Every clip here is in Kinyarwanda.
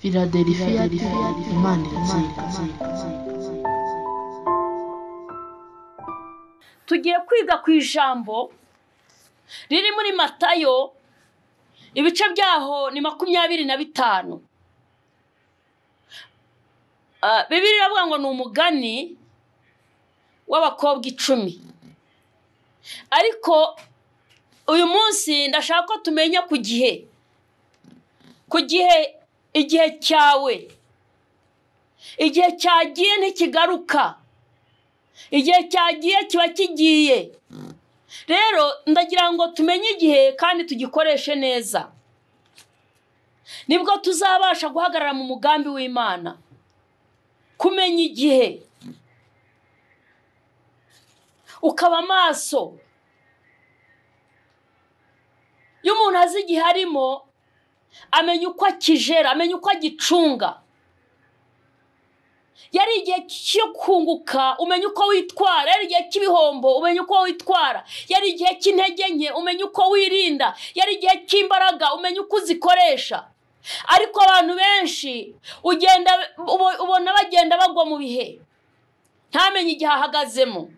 Philadelphia Imana iratsinda. Tugiye kwiga ku ijambo riri muri Matayo, ibice byaho ni 25. Bibiliya iravuga ngo ni umugani w'abakobwa 10. Ariko uyu munsi ndashaka ko tumenya ku gihe, ku gihe, igihe cyawe, igihe cyagiye ntikigaruka, igihe cyagiye kiba kigiye. Rero ndagira ngo tumenye igihe kandi tugikoreshe neza, nibwo tuzabasha guhagarara mu mugambi w'Imana. Kumenya igihe, ukaba maso. Iyo umuntu azi igihe arimo, amenya uko akijera, amenya uko agicunga. Yari igihe cyo kunguka, umenya uko witwara. Yari igihe cy'ibihombo, umenya uko witwara. Yari igihe cy'intege nke, umenya uko wirinda. Yari igihe cy'imbaraga, umenya uko uzikoresha. Ariko abantu benshi ugenda ubona bagenda bagwa mu bihe, ntamenye igihe ahagazemo.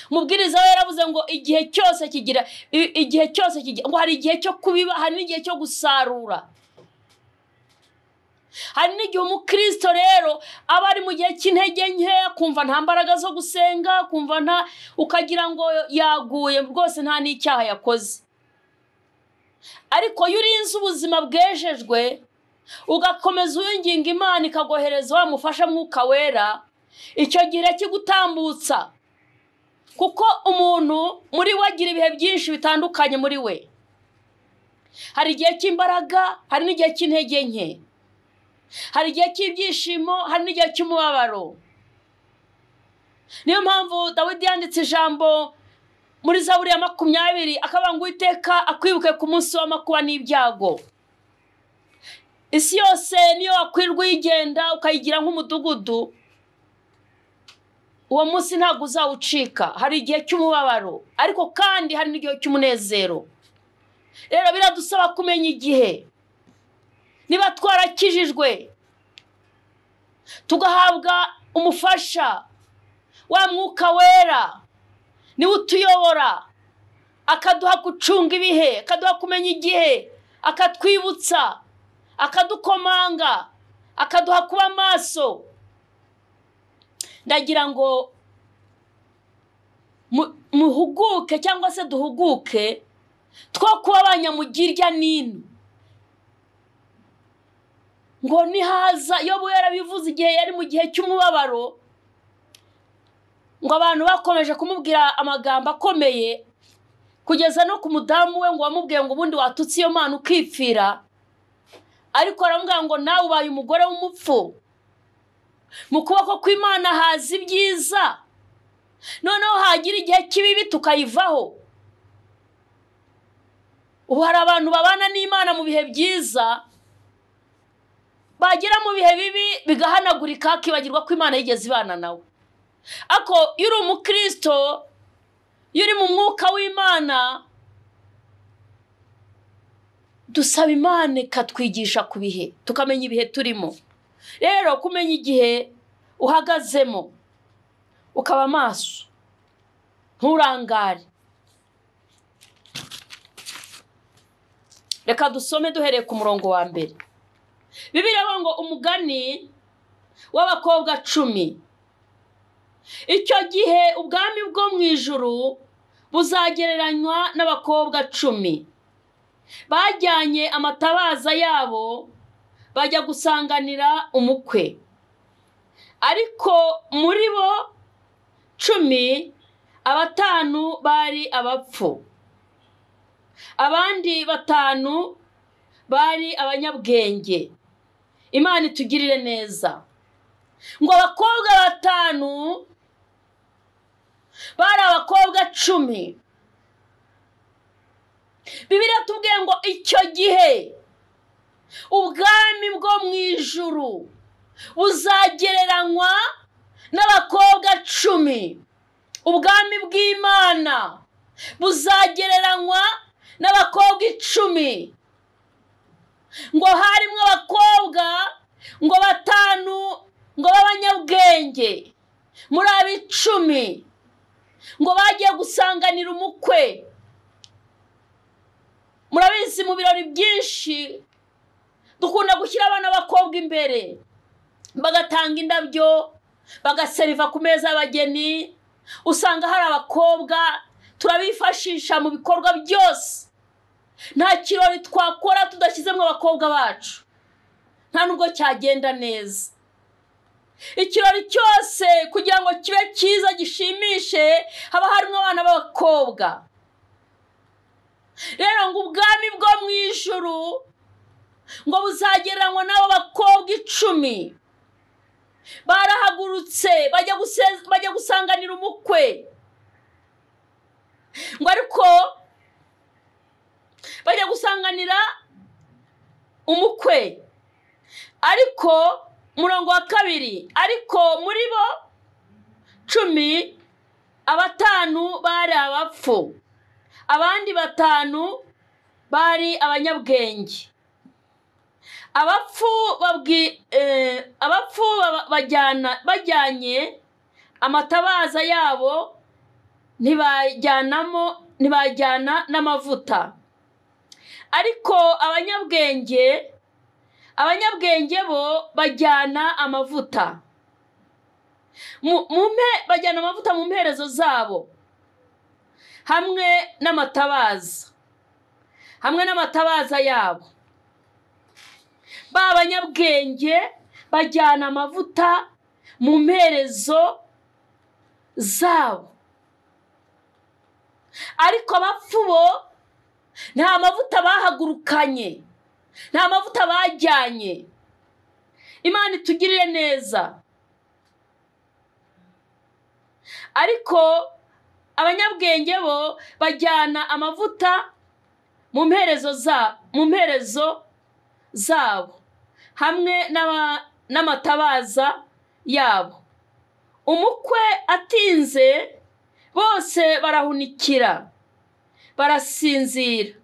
Mubwiriza we yaravuze ngo igihe cyose kigira, igihe cyose kigira, ngo hari igihe cyo kubiba, hari n'igihe cyo gusarura. Hari n'igihe umukristo rero aba ari mu gihe cy'intege nke, kumva nta mbaraga zo gusenga, kumva nta, ukagira ngo yaguye rwose nta n'icyaha yakoze. Ariko iyo urinze ubuzima bwejejwe, ugakomeza uwinginga Imana ikagohereza wa mufasha Mwuka Wera, icyo gihe kigutambutsa. Kuko umuntu muri we agira ibihe byinshi bitandukanye muri we. Hari igihe cy'imbaraga, hari n'igihe cy'intege nke. Hari igihe cy'ibyishimo, hari n'igihe cy'umubabaro. Niyo mpamvu Dawidi yanditse ijambo muri Zaburi ya 20, akavuga ngo Uwiteka akwibuke ku munsi w'amakuba n'ibyago. Isi yose niyo wakwirwa uyigenda ukayigira nk'umudugudu, uwo munsi ntabwo uzawucika. Hari igihe cy'umubabaro, ariko kandi hari n'igihe cy'umunezero. Rero biradusaba kumenya igihe. Niba twarakijijwe tugahabwa umufasha wa Mwuka Wera, niwe utuyobora, akaduha gucunga ibihe, akaduha kumenya igihe, akatwibutsa, akadukomanga, akaduha kuba maso. Ndagira ngo muhuguke cyangwa se duhuguke, two kuba abanyamugirya nino. Ngo nihaza, Yobu yarabivuze igihe yari mu gihe cy'umubabaro, ngo abantu bakomeje kumubwira amagambo akomeye, kugeza no ku mudamu we ngo wamubwiye ngo ubundi watutse iyo Mana ukipfira. Ariko aramubwira ngo nawe ubaye umugore w'umupfu, mu kuboko kw'Imana haza ibyiza, noneho hagira igihe cy'ibibi tukayivaho. Ubu hari abantu babana n'Imana mu bihe byiza, bagera mu bihe bibi bigahanagurika, akibagirwa ko Imana yigeze ibana nawe. Ako iyo uri umukristo, iyo uri mu mwuka w'Imana, dusaba Imana ikatwigisha ku bihe, tukamenya ibihe turimo. Rero kumenya igihe uhagazemo, ukaba maso, nturangare. Reka dusome duhereye ku murongo wa mbere. Bibiliya iravuga ngo umugani w'abakobwa 10. Icyo gihe ubwami bwo mu ijuru buzagereranywa n'abakobwa 10 bajyanye amatabaza yabo bajya gusanganira umukwe. Ariko muri bo 10, 5 bari abapfu, abandi 5 bari abanyabwenge. Imana itugirire neza. Ngo abakobwa 5 bari abakobwa 10. Bibiliya tubwiye ngo icyo gihe ubwami bwo mu ijuru buzagereranywa n'abakobwa 10. Ubwami bw'Imana buzagereranywa n'abakobwa 10. Ngo harimo abakobwa gusanganira umukwe. Murabizi mu birori byinshi dukunda gushyira abana b'abakobwa imbere, bagatanga indabyo, bagaseriva ku meza y'abageni. Usanga hari abakobwa turabifashisha mu bikorwa byose. Nta kirori twakora tudashyizemo abakobwa bacu, nta nubwo cyagenda neza. Ikirori cyose kugira ngo kibe cyiza gishimishe, haba harimo abana b'abakobwa. Rero ngo ubwami bwo mu ijuru ngo buzagereranywa n'abo bakobwa 10 barahagurutse bajya gusanganira umukwe. Ngo ariko bajya gusanganira umukwe, ariko murongo wa 2, ariko muri bo 10 abatanu bari abapfu, abandi 5 bari abanyabwenge. Abapfu bajyanye amatabaza yabo, ntibajyana n'amavuta. Ariko abanyabwenge bo bajyana amavuta bajyana amavuta mu mperezo zabo, hamwe n'amatabaza yabo. Ba banyabwenge bajyana amavuta mu mperezo zabo, ariko abapfu bo nta mavuta bahagurukanye, nta mavuta bajyanye. Imana itugirire neza. Ariko abanyabwenge bo bajyana amavuta mu mperezo zabo, hamwe n'amatabaza yabo. Umukwe atinze, bose barahunikira, barasinzira.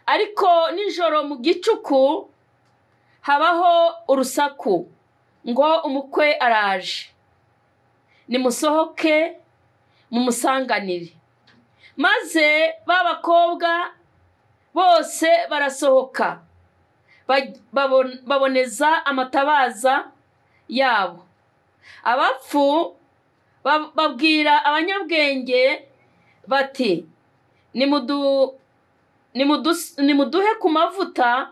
Ariko nijoro mu gicuku habaho urusaku ngo umukwe araje, nimusohoke mumusanganire. Maze ba bakobwa bose barasohoka, baboneza amatabaza yabo. Abapfu babwira abanyabwenge bati nimuduhe ku mavuta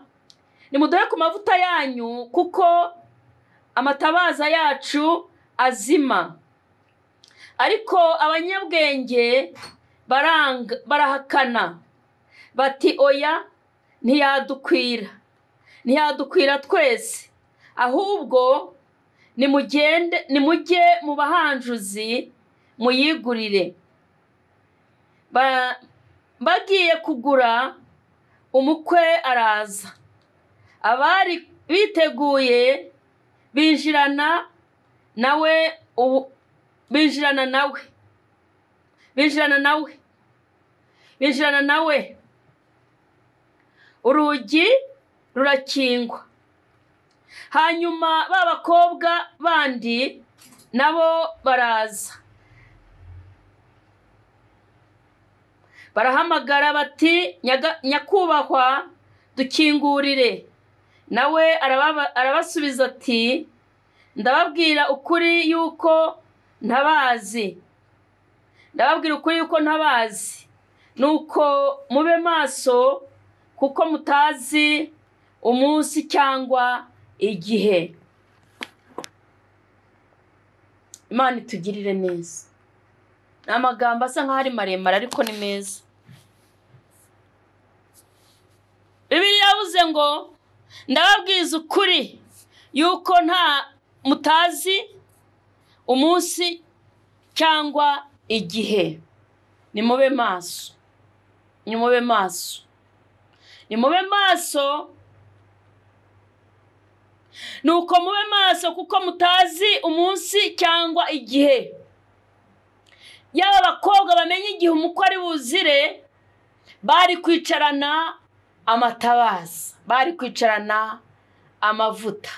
yanyu, kuko amatabaza yacu azima. Ariko abanyabwenge barahakana bati oya, ntiyadukwira twese, ahubwo nimujye mu bahanjuzi muyigurire. Bagiye kugura, umukwe araza. Abari biteguye binjirana nawe urugi rurakingwa. Hanyuma ba bakobwa bandi nabo baraza, barahamagara bati nyakubahwa dukingurire. Nawe arabasubiza ati ndababwira ukuri yuko ntabazi. Nuko mube maso, kuko mutazi umunsi cyangwa igihe. Imana itugirire neza. Ni amagambo asa nkaho ari maremare ariko ni meza. Bibiliya yavuze ngo ndababwiza ukuri yuko nta mutazi umunsi cyangwa igihe. Nimube maso, nimube maso, nimube maso. Nuko mube maso kuko mutazi umunsi cyangwa igihe. Yaba abakobwa bamenye igihe umukwe ari buzire, bari kwicarana amatabaza, bari kwicarana amavuta.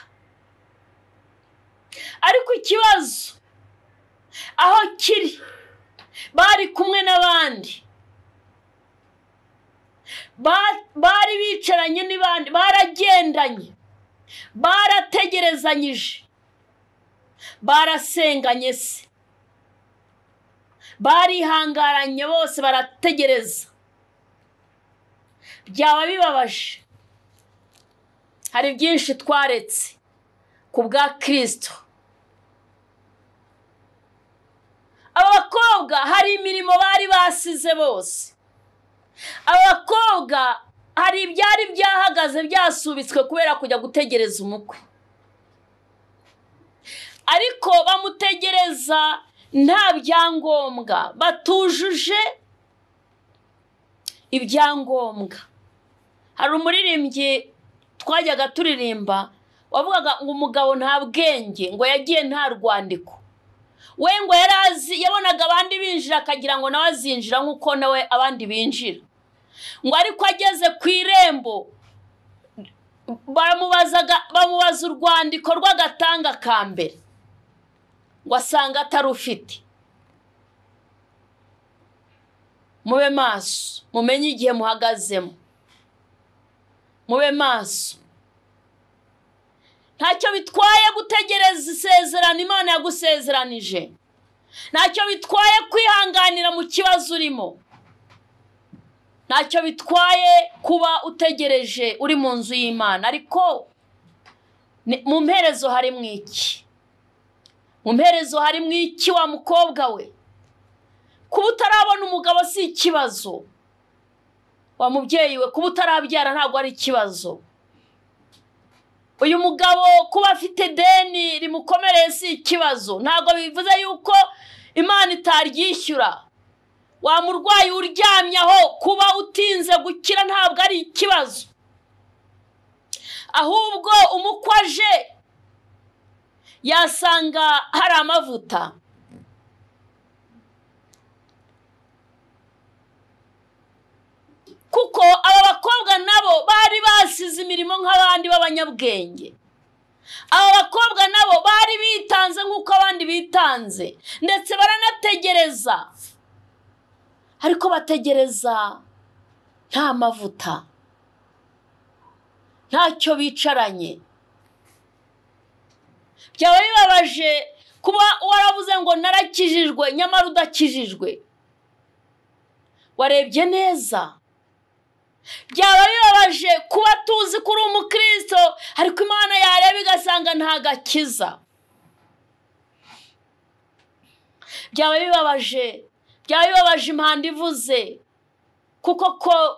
Ariko ikibazo aho kiri Bari kumwe n'abandi, bari bicaranye n'abandi, baragendanye, barategerezanyije, barasenganye se, barihangaranye bose barategereza. Byaba bibabaje. Hari byinshi twaretse ku bwa Kristo. Abakobwa hari imirimo bari basize bose. Abakobwa hari ibyari byahagaze byasubitswe kubera kujya gutegereza umukwe, ariko bamutegereza nta byangombwa, batujuje ibyangombwa. Hari umuririmbyi twajyaga turirimba wavugaga ngo umugabo nta bwenge, ngo yagiye nta rwandiko. We ngo yarazi, yabonaga abandi binjira akagira ngo nawe azinjira nk'uko nawe abandi binjira. Ngo ariko ageze ku irembo bamubaza urwandiko rw'agatanga ka mbere, ngo asanga atarufite. Mube maso, mumenye igihe muhagazemo. Mube maso. Ntacyo bitwaye gutegereza isezerano Imana yagusezeranije. Ntacyo bitwaye kwihanganira mu kibazo urimo. Ntacyo bitwaye kuba utegereje uri mu nzu y'Imana. Ariko mu mperezo harimo iki? Mu mperezo harimo iki wa mukobwa we? Kuba utarabona umugabo si ikibazo. Wa mubyeyi we, kuba utarabyara ntabwo ari ikibazo. Uyu mugabo kuba afite deni rimukomereye si ikibazo. Ntabwo bivuze yuko Imana itaryishyura. Wa murwayi uryamye aho, kuba utinze gukira ntabwo ari ikibazo. Ahubwo umukwaje yasanga hari amavuta. Kuko aba bakobwa nabo bari basize imirimo nk'abandi b'abanyabwenge. Aba bakobwa nabo bari bitanze nk'uko abandi bitanze, ndetse baranategereza. Ariko bategereza nta mavuta, ntacyo bicaranye. Byaba bibabaje kuba waravuze ngo narakijijwe nyamara udakijijwe. Warebye neza. Byaba bibabaje kuba tuzi ko uri umukristo, ariko Imana yareba igasanga nta gakiza. Byaba bibabaje, byaba bibabaje impanda ivuze, kuko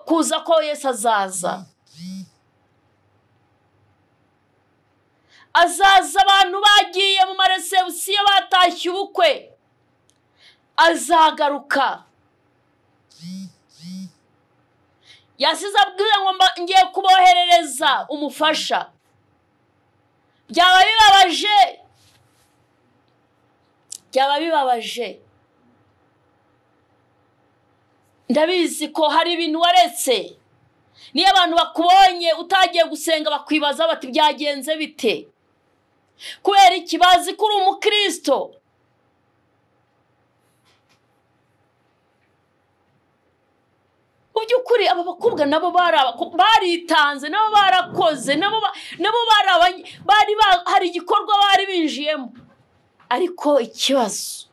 kuza ko Yesu azaza. Azaza abantu bagiye mu maresebusiyo batashye ubukwe, azagaruka. Yasize abwiwe ngo ngiye kuboherereza umufasha. Byaba bibabaje, byaba bibabaje. Ndabizi ko hari ibintu waretse. Niyo abantu bakubonye utagiye gusenga bakwibaza bati byagenze bite? Kubera iki? Bazi ko uri umukristo. Mu by'ukuri aba bakobwa nabo baritanze, nabo barakoze, nabo bari hari igikorwa bari binjiyemo. Ariko ikibazo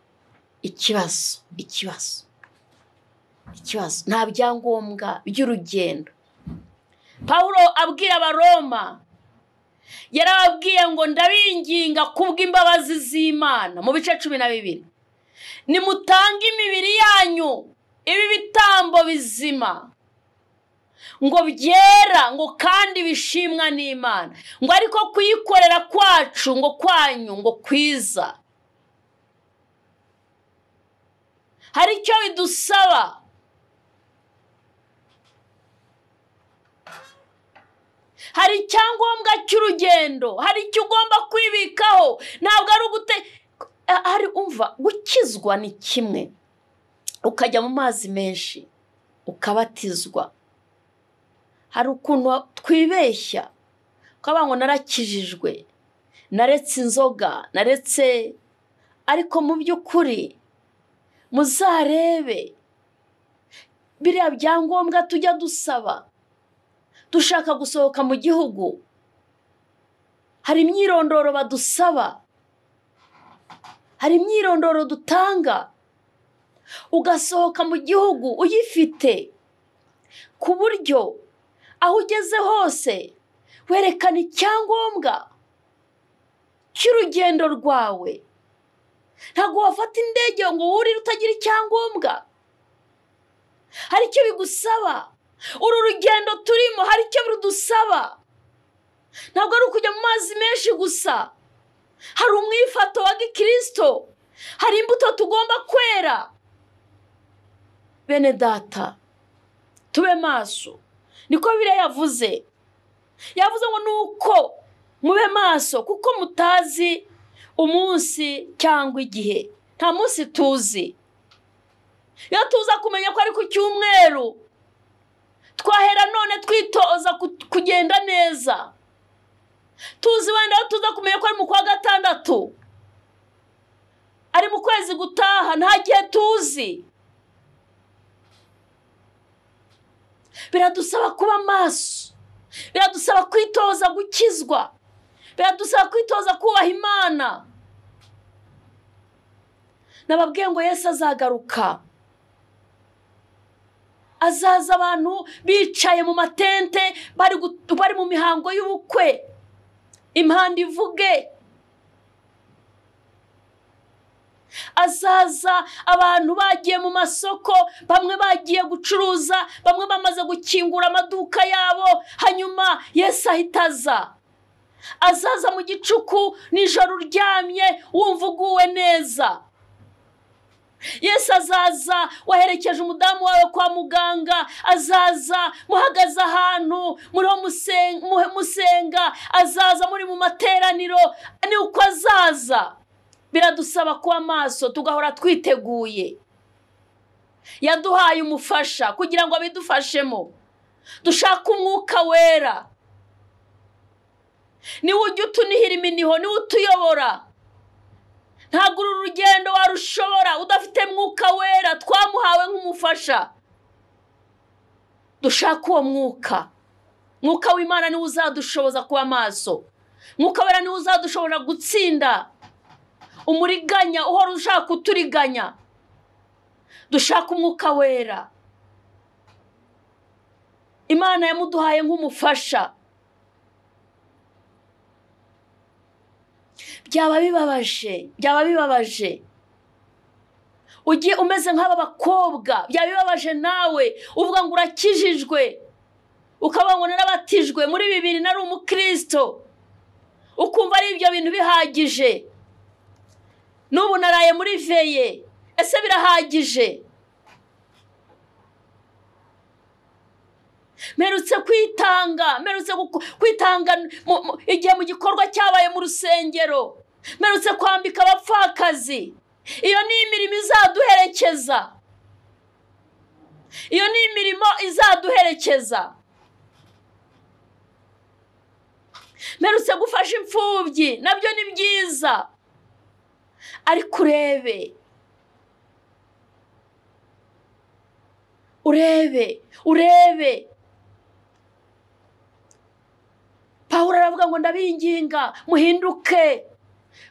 nta byangombwa by'urugendo. Pawulo abwira Abaroma, yarababwiye ngo ndabinginga kubw'imbabazi z'Imana mu bice 12, nimutange imibiri yanyu ibi bitambo bizima, ngo byera, ngo kandi bishimwa n'Imana, ngo ariko kuyikorera kwacu ngo kwanyu ngo kwiza. Hari icyo bidusaba. Hari icyangombwa cy'urugendo, hari icyo ugomba kwibikaho. Ntabwo ari ugute, hari umva gukizwa ni kimwe, ukajya mu mazi menshi ukabatizwa. Hari ukuntu twibeshya ukavuga ngo narakijijwe, naretse inzoga, naretse, ariko mu by'ukuri Muzarebe biriya byangombwa tujya dusaba dushaka gusohoka mu gihugu, hari imyirondoro badusaba, hari imyirondoro dutanga, ugasohoka mu gihugu uyifite, ku buryo aho ugeze hose werekana icyangombwa cy'urugendo rwawe. Ntabwo wafata indege ngo wurire utagira icyangombwa. Hari icyo bigusaba. Uru rugendo turimo hari icyo rudusaba. Ntabwo ari ukujya mu mazi menshi gusa. Hari umwifato wa gikristo, hari imbuto tugomba kwera. Bene data, tube maso. Niko Bibiliya yavuze. Yavuze ngo nuko mube maso kuko mutazi umunsi cyangwa igihe. Nta munsi tuzi. Iyo tuza kumenya ko ari ku cyumweru, twahera none twitoza kugenda neza. Tuzi wenda aho tuza kumenya ko ari mu kwa gatandatu, ari mu kwezi gutaha, nta gihe tuzi. Biradusaba kuba maso, biradusaba kwitoza gukizwa, biradusaba kwitoza kubaha Imana. Nababwiye ngo Yesu azagaruka, azaza abantu bicaye mu matente, bari mu mihango y'ubukwe, impanda ivuge. Azaza abantu bagiye mu masoko, bamwe bagiye gucuruza, bamwe bamaze gukingura amaduka yabo, hanyuma Yesu ahita aza. Azaza mu gicuku nijoro uryamye wumva uguwe neza. Yesu azaza waherekeje umudamu wawe kwa muganga, azaza muhagaze ahantu muriho musenga, azaza muri mu materaniro, ni uko azaza. Biradusaba kuba maso, tugahora twiteguye. Yaduhaye umufasha kugira ngo abidufashemo. Dushake umwuka wera, niwe ujya utunihira iminiho, niwe utuyobora. Ntabwo uru rugendo warushobora udafite mwuka wera twamuhawe nk'umufasha. Dushake uwo mwuka. Mwuka w'Imana niwe uzadushoboza kuba maso. Mwuka wera niwe uzadushobora gutsinda umuriganya uhora ushaka kuturiganya. Dushake umwuka wera. Imana yamuduhaye nk'umufasha. Byaba bibabaje, byaba bibabaje ugiye umeze nk'aba bakobwa, byaba bibabaje nawe uvuga ngo urakijijwe, ukaba ngo narabatijwe muri 2000 nari umukristo, ukumva ari ibyo bintu bihagije. N'ubu naraye muri veye, ese birahagije? Mperutse kwitanga, mperutse kwitanga igihe mu gikorwa cyabaye mu rusengero, mperutse kwambika abapfakazi. Iyo ni imirimo izaduherekeza, iyo ni imirimo izaduherekeza. Mperutse gufasha imfubyi, nabyo ni byiza, ariko urebe, urebe, urebe. Pawulo aravuga ngo ndabinginga muhinduke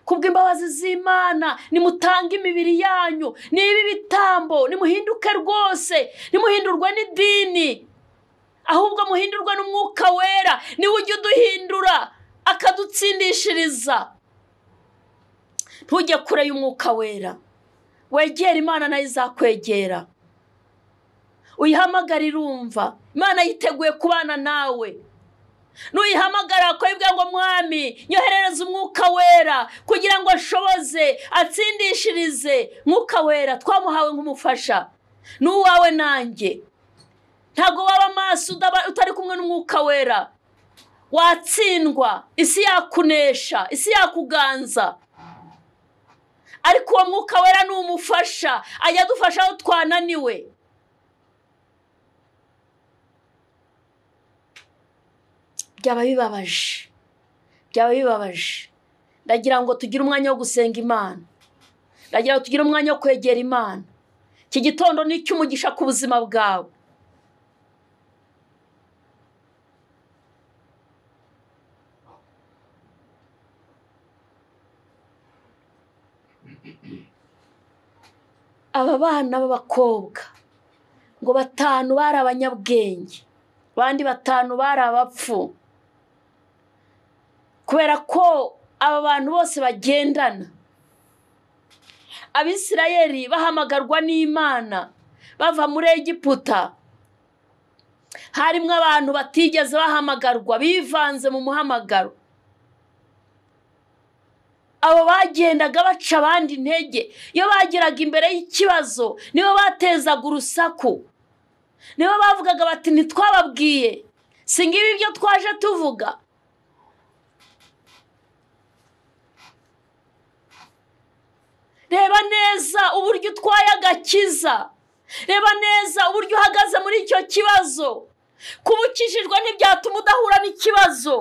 kubw'imbabazi z'Imana, nimutange imibiri yanyu niba ibitambo, nimuhinduke rwose, nimuhindurwe n'idini, ahubwo muhindurwe n'umwuka wera, niwe ujya uduhindura akadutsindishiriza. Ntujye kure y'umwuka wera, wegera Imana nayo izakwegera. Uyihamagara irumva. Imana yiteguye kubana nawe. Nuyihamagara akayibwira ngo mwami nyoherereze umwuka wera kugira ngo ashoboze atsindishirize. Mwuka wera twamuhawe nk'umufasha, n'uwawe nanjye. Ntabwo waba amaso utari kumwe n'umwuka wera, watsindwa, isi yakunesha, isi yakuganza. Ariko uwo mwuka wera ni umufasha, ajya adufasha aho twananiwe. Byaba bibabaje, byaba bibabaje. Ndagira ngo tugire umwanya wo gusenga Imana, ndagira ngo tugire umwanya wo kwegera Imana. Iki gitondo ni icy'umugisha ku buzima bwawe. Aba bana b'abakobwa ngo 5 bari abanyabwenge, abandi 5 bari abapfu. Kubera ko aba bantu bose bagendana, Abisirayeli bahamagarwa n'Imana bava muri Egiputa, harimo abantu batigeze bahamagarwa, bivanze mu muhamagaro. Abo bagendaga baca abandi intege, iyo bageraga imbere y'ikibazo nibo batezaga urusaku, nibo bavugaga bati ntitwababwiye, si ngibi ibyo twaje tuvuga. Reba neza uburyo utwaye agakiza, reba neza uburyo uhagaze muri icyo kibazo. Kuba ukijijwe ntibyatuma udahura n'ikibazo,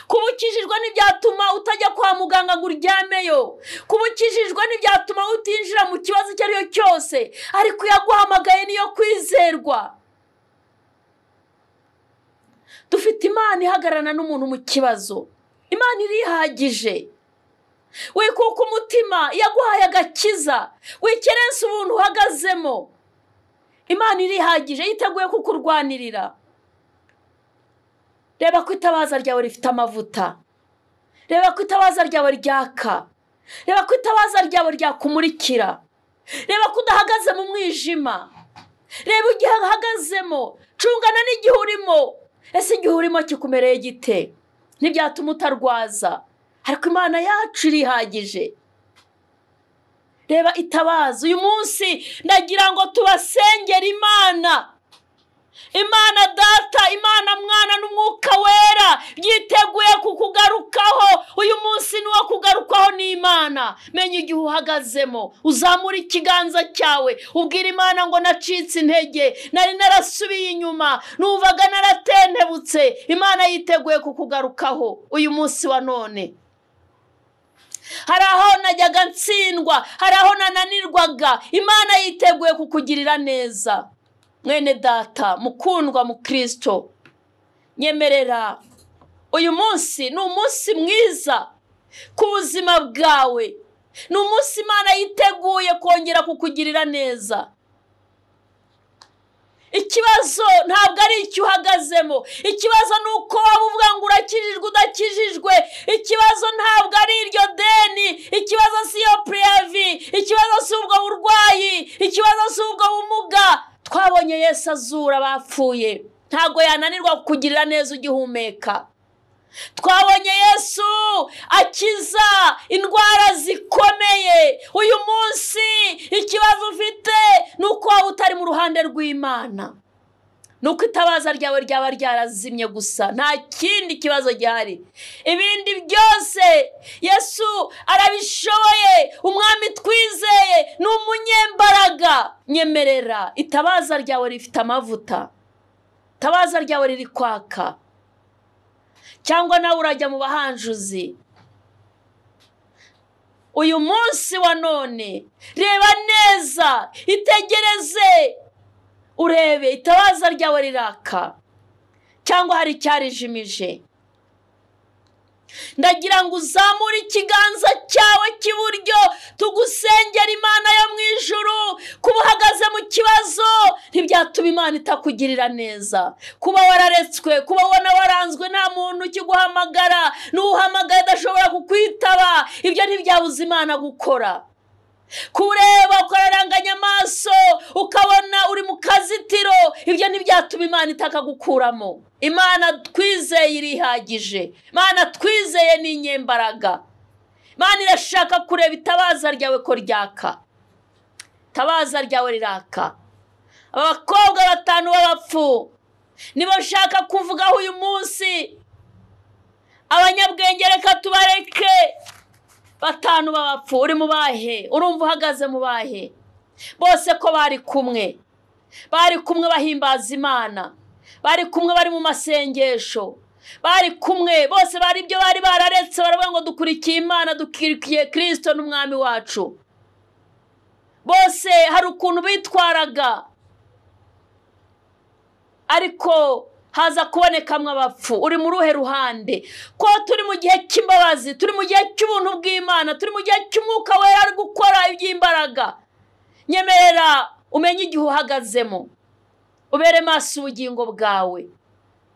kuba ukijijwe ntibyatuma utajya kwa muganga ngo uryameyo, kuba ukijijwe ntibyatuma utinjira mu kibazo icyo ari cyo cyose, ariko yaguhamagaye niyo kwizerwa. Dufite Imana ihagararana n'umuntu mu kibazo. Imana irihagije. Wikuka umutima, yaguhaye agakiza, wikerensa ubuntu uhagazemo. Imana irihagije, yiteguye kukurwanirira. Reba ko itabaza ryawe rifite amavuta, reba ko itabaza ryawe ryaka, reba ko itabaza ryawe ryakumurikira, reba ko udahagaze mu mwijima, reba igihe uhagazemo, cungana n'igihe urimo. Ese igihe urimo kikumereye gite? Ntibyatuma utarwaza, ariko Imana yacu irihagije. Reba itabaza uyu munsi, ndagira ngo tubasengere Imana. Imana Data, Imana Mwana n'Umwuka Wera byiteguye kukugarukaho. Uyu munsi ni uwo kugarukaho n'Imana. Menya igihe uhagazemo, uzamura ikiganza cyawe ubwira Imana ngo nacitse intege, nari narasubiye inyuma, numvaga naratentebutse. Imana yiteguye kukugarukaho uyu munsi wa none. Hari aho najyaga ntsindwa, hari aho nananirwaga, Imana yiteguye kukugirira neza. Mwene data mukundwa mu Kristo, nyemerera uyu munsi ni umunsi mwiza ku buzima bwawe, ni umunsi Imana yiteguye kongera kukugirira neza. Ikibazo ntabwo ari icyo uhagazemo, ikibazo ni uko waba uvuga ngo urakijijwe udakijijwe. Ikibazo ntabwo ari iryo deni, ikibazo si iyo purevi, ikibazo si ubwo burwayi, ikibazo si ubwo bumuga. Twabonye Yesu azura abapfuye, ntabwo yananirwa kukugirira neza ugihumeka. Twabonye Yesu akiza indwara zikomeye. Uyu munsi ikibazo ufite ni uko waba utari mu ruhande rw'Imana, ni uko itabaza ryawe ryaba ryarazimye gusa, nta kindi kibazo gihari. Ibindi byose Yesu arabishoboye. Umwami twizeye ni umunyembaraga. Nyemerera itabaza ryawe rifite amavuta, itabaza ryawe riri kwaka, cyangwa nawe urajya mu bahanjuzi. Uyu munsi wa none reba neza, itegereze, urebe itabaza ryawe riraka cyangwa hari icyarijimije. Ndagira ngo uzamure ikiganza cyawe cy'iburyo tugusengera Imana yo mu ijuru. Kuba uhagaze mu kibazo ntibyatuma Imana itakugirira neza. Kuba wararetswe, kuba ubona waranzwe, nta muntu ukiguhamagara, n'uhamagaye adashobora kukwitaba, ibyo ntibyabuza Imana gukora. Kureba ukararanganya amaso ukabona uri mu kazitiro, ibyo ntibyatuma Imana itakagukuramo. Imana twizeye irihagije, Imana twizeye ni inyembaraga. Imana irashaka kureba itabaza ryawe ko ryaka, itabaza ryawe riraka. Abakobwa 5 b'abapfu nibo nshaka kuvugaho uyu munsi. Abanyabwenge reka tubareke. 5 b'abapfu, uri mu bahe? Urumva uhagaze mu bahe? Bose ko bari kumwe, bari kumwe bahimbaza Imana, bari kumwe bari mu masengesho, bari kumwe bose, bari ibyo bari bararetse, baravuga ngo dukurikiye Imana, dukurikiye Kristo n'Umwami wacu. Bose hari ukuntu bitwaraga, ariko haza kubonekamwe abapfu. Uri mu ruhe ruhande? Ko turi mu gihe cy'imbabazi, turi mu gihe cy'ubuntu bw'Imana, turi mu gihe cy'umwuka wera ari gukora iby'imbaraga. Nyemerera umenye igihe uhagazemo, ubere maso ubugingo bwawe.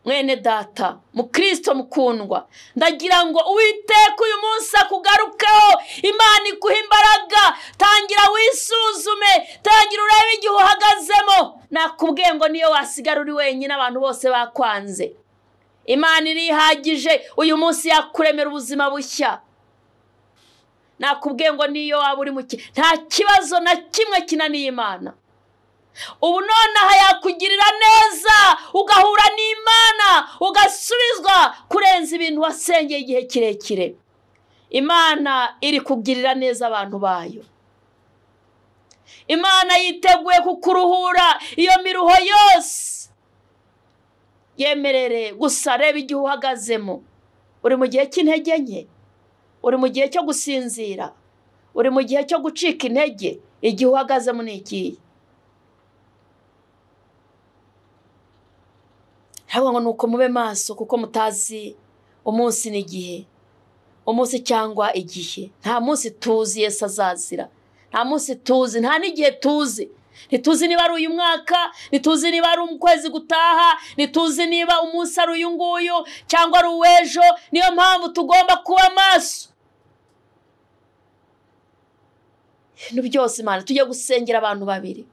Mwene data mukristo mukundwa, ndagira ngo Uwiteka uyu munsi akugarukeho, Imana iguhe imbaraga. Tangira wisuzume, tangira urebe igihe uhagazemo. Nakubwiye ngo niyo wasigara uri wenyine abantu bose bakwanze, Imana irihagije uyu munsi yakuremera ubuzima bushya. Nakubwiye ngo niyo waba uri muke, nta kibazo na kimwe kinaniye Imana. Ubu nonaha yakugirira neza, ugahura n'Imana, ugasubizwa kurenza ibintu wasengeye igihe kirekire. Imana iri kugirira neza abantu bayo. Imana yiteguye kukuruhura iyo miruho yose. Yemerere gusa reba igihe uhagazemo. Uri mu gihe cy'intege nke, uri mu gihe cyo gusinzira, uri mu gihe cyo gucika intege. Igihe uhagazemo ni ikihe? Ngo nuko mube maso, kuko mutazi umunsi n'igihe, umunsi cyangwa igihe. Nta munsi tuzi Yesu azazira, nta munsi tuzi, nta n'igihe tuzi. Ntituzi niba ari uyu mwaka, ntituzi niba ari ukwezi gutaha, ntituzi niba umunsi ari uyu nguyu cyangwa ari uw'ejo. Niyo mpamvu tugomba kuba maso. Ibintu byose Imana, tujye gusengera abantu babiri,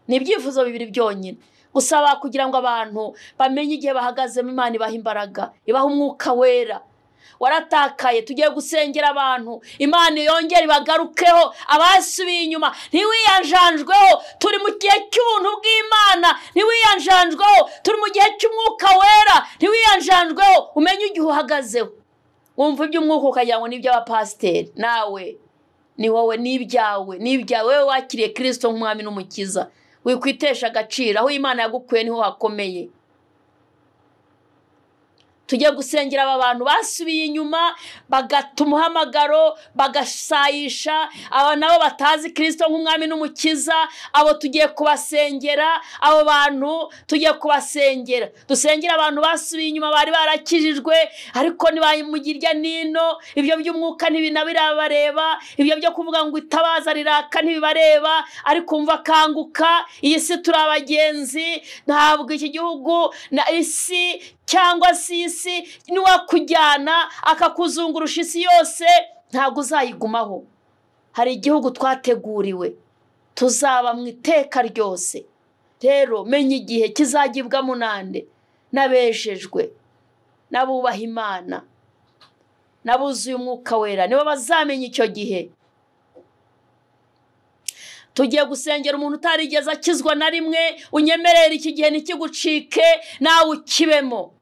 ni ibyifuzo bibiri byonyine gusaba kugira ngo abantu bamenye igihe bahagazemo. Imana ibaha imbaraga, ibaha umwuka wera. Waratakaye, tugiye gusengera abantu, Imana yongere ibagarukeho. Abasubiye inyuma ntiwiyanjanjweho, turi mu gihe cy'ubuntu bw'Imana. Ntiwiyanjanjweho, turi mu gihe cy'umwuka wera. Ntiwiyanjanjweho, umenye igihe uhagazeho. Wumva iby'umwuka ukagira ngo ni iby'abapasiteri, nawe ni wowe, ni ibyawe, ni ibyawe. Wowe wakiriye Kristo nk'umwami n'umukiza, wikwitesha agaciro. Aho Imana yagukuye niho hakomeye. Tujye gusengera aba bantu basubiye inyuma, bagata umuhamagaro, bagasayisha. Aba nabo batazi Kristo nk'umwami n'umukiza, abo tugiye kubasengera. Abo bantu tugiye kubasengera. Dusengera abantu basubiye inyuma, bari barakijijwe ariko ntibamugirya nino. Ibyo by'umwuka ntibinabirabareba, ibyo byo kuvuga ngo itabaza riraka ntibibareba, ariko umva kanguka. Iyi si turi abagenzi, ntabwo iki gihugu na isi cyangwa se isi niwakujyana akakuzungurusha isi yose, ntabwo uzayigumaho. Hari igihugu twateguriwe, tuzaba mu iteka ryose. Rero menya igihe kizagibwamo nande? N'abejejwe, n'abubaha Imana, n'abuzuye umwuka wera, nibo bazamenya icyo gihe. Tugiye gusengera umuntu utarigeze akizwa na rimwe, unyemerere iki gihe ntikigucike, nawe ukibemo.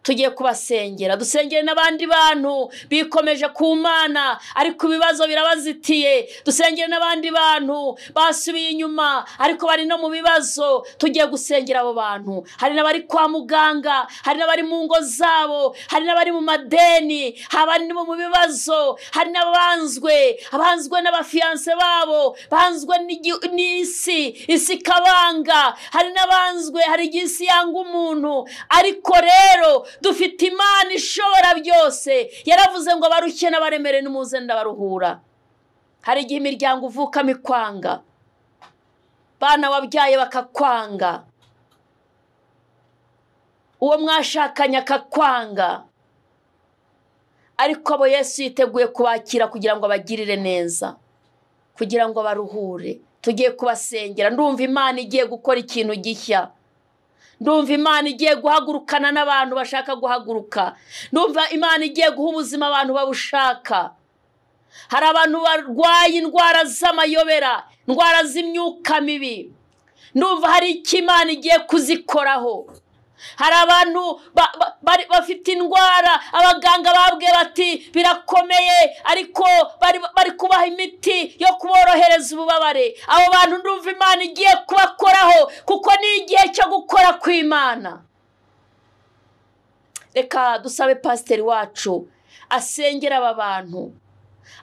Tugiye kubasengera, dusengere n'abandi bantu bikomeje ku Mana ariko ibibazo birabazitiye. Dusengere n'abandi bantu basubiye inyuma ariko bari no mu bibazo. Tugiye gusengera abo bantu. Hari n'abari kwa muganga, hari n'abari mu ngo zabo, hari n'abari mu madeni, hari mu bibazo, hari n'abanzwe, abanzwe n'abafiyanse babo, banzwe n'isi, isi kabanga. Hari n'abanzwe, hari igihe isi yanga umuntu. Ariko rero dufite Imana ishobora byose. Yaravuze ngo abarushye n'abaremere n'umuze ndabaruhura. Hari igihe imiryango uvukamo ikwanga, bana wabyaye bakakwanga, uwo mwashakanye akakwanga, ariko abo Yesu yiteguye kubakira kugira ngo abagirire neza, kugira ngo baruhure. Tugiye kubasengera. Ndumva Imana igiye gukora ikintu gishya. Ndumva Imana igiye guhagurukana n'abantu bashaka guhaguruka. Ndumva Imana igiye guha ubuzima abantu babushaka. Hari abantu barwaye indwara z'amayobera, indwara z'imyuka mibi. Ndumva hari icyo Imana igiye kuzikoraho. Hari abantu bafite indwara, abaganga babwiye bati birakomeye, ariko bari kubaha imiti yo kuborohereza ububabare. Abo bantu ndumva Imana igiye kubakoraho, kuko ni igihe cyo gukora kw'Imana. Reka dusabe pasiteri wacu asengera aba bantu.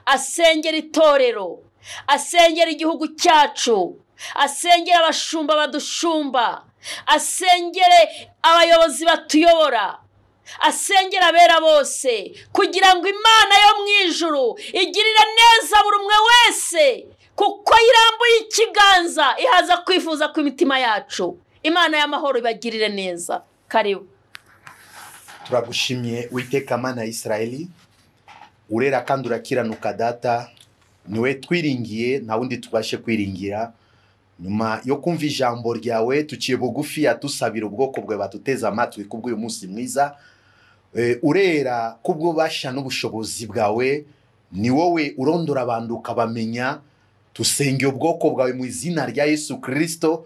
asengera itorero, asengera igihugu cyacu, asengera abashumba badushumba, asengere abayobozi batuyobora, asengera abera bose, kugira ngo Imana yo mu ijuru igirire neza buri umwe wese, kuko irambuye ikiganza ihaza kwifuza kw'imitima yacu. Imana y'amahoro ibagirire neza. Karibu. Turagushimye Uwiteka Mana ya Isirayeli, urera kandi urakiranuka Data, niwe twiringiye nta wundi tubashe kwiringira. Nyuma yo kumva ijambo ryawe tuciye bugufi yatusabira ubwoko bwawe batuteze amatwi kubw'uyu munsi mwiza. Urera kubw'ububasha n'ubushobozi bwawe, ni wowe urondora abantu ukabamenya. Tusenge ubwoko bwawe mu izina rya Yesu Kristo.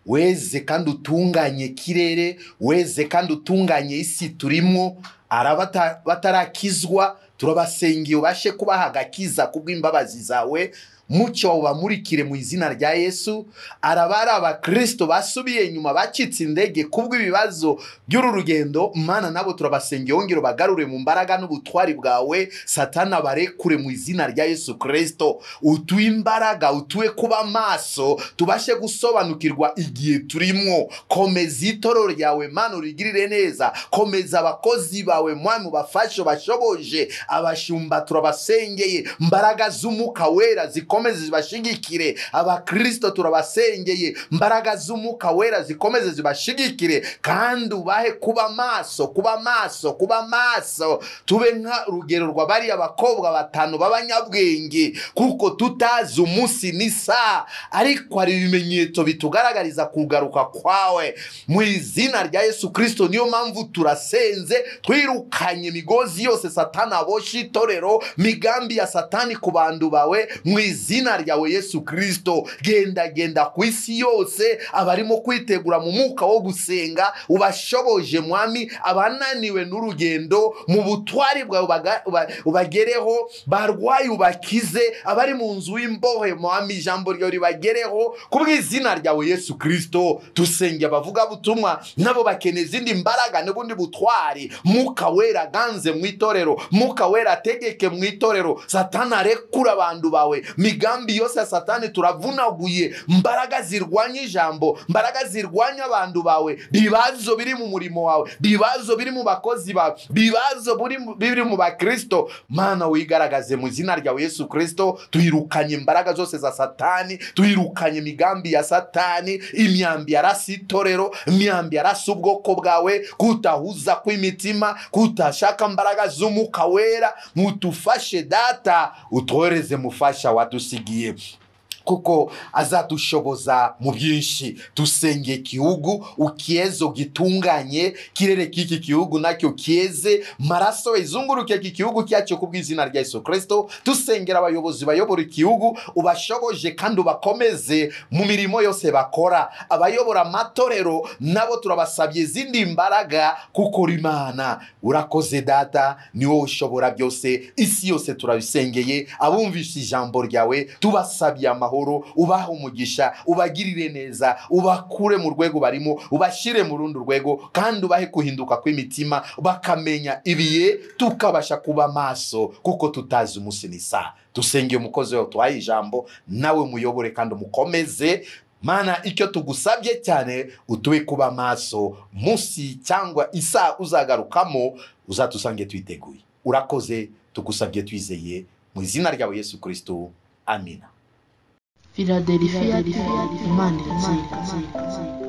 Weze kandi utunganye kirere, weze kandi utunganye isi turimo. Araba batarakizwa turabasengeye ubashe kubaha agakiza kubw'imbabazi zawe, mucyo ubamurikire mu izina rya Yesu. Arabari abakristo basubiye inyuma bacitse indege kubw'ibibazo by'uru rugendo, Mana nabo turabasengeye wongere bagarure mu mbaraga n'ubutwari bwawe. Satana barekure mu izina rya Yesu Kristo. Utuye imbaraga, utuye kuba maso, tubashe gusobanukirwa igihe turimo. Komeza itorero ryawe Mana urigirire neza, komeza abakozi bawe Mwami ubafashe bashoboje. Abashumba turabasengeye, mbaraga z'Umwuka Wera zikomeze zibashigikire. Abakristo turabasengeye, mbaraga z'Umwuka Wera zikomeze zibashigikire, kandi ubahe kuba maso, kuba maso, kuba maso. Tube nka rugero rwa bariya bakobwa batanu b'abanyabwenge, kuko tutazi umunsi n'isaha, ariko hari ibimenyetso bitugaragariza kugaruka kwawe mu izina rya Yesu Kristo. Niyo mpamvu turasenze, twirukanye imigozi yose Satani aboshye itorero, migambi ya Satani ku bantu bawe mu izina ryawe Yesu Kristo. Genda genda ku isi yose, abarimo kwitegura mu mwuka wo gusenga ubashoboje Mwami, abananiwe n'urugendo mu butwari bwawe ubagereho, barwaye ubakize, abari mu nzu y'imbohe Mwami ijambo ryawe ribagereho kubw'izina ryawe Yesu Kristo. Tusenge abavuga butumwa nabo bakeneye izindi mbaraga n'ubundi butwari. Mwuka Wera ganze mu itorero, Mwuka Wera ategeke mu itorero. Satani arekura abantu bawe, migambi yose ya Satani turavunaguye. Mbaraga zirwanya ijambo, mbaraga zirwanya abantu bawe, bibazo biri mu murimo wawe, bibazo biri mu bakozi bawe, bibazo biri mu bakristo, Mana wigaragaze mu izina ryawe Yesu Kristo. Twirukanye imbaraga zose za Satani, twirukanye migambi ya Satani, imyambi yarasa itorero, imyambi yarasa ubwoko bwawe, kutahuza kw'imitima, kutashaka mbaraga z'Umwuka Wera. Mutufashe Data, utwohereze mufasha watusigiye, kuko azatushoboza mu byinshi. Tusenge igihugu ukiezo gitunganye, kirere k'iki gihugu nacyo kieze, maraso izunguruke iki gihugu cyacu kubw'izina rya Yesu Kristo. Tusengera abayobozi bayobora igihugu, ubashoboje kandi ubakomeze mu mirimo yose bakora. Abayobora amatorero nabo turabasabye izindi mbaraga, kuko Imana urakoze Data, ni wowe ushobora byose. Isi yose turabisengeye, abumvise ijambo ryawe tubasabye amahoro, ubaha umugisha, ubagirire neza, ubakure mu rwego barimo ubashyire mu rundi rwego, kandi ubahe kuhinduka kw'imitima bakamenya ibiye, tukabasha kuba maso kuko tutazi umunsi n'isaha. Tusenge umukozi wawe tuhaye ijambo, nawe muyobore kandi umukomeze. Mana icyo tugusabye cyane, utuwe kuba maso munsi cyangwa isaha uzagarukamo, uzatusange twiteguye. Urakoze, tugusabye twizeye mu izina ryawe Yesu Kristo, amina. Philadelphia, Imana irazirikana.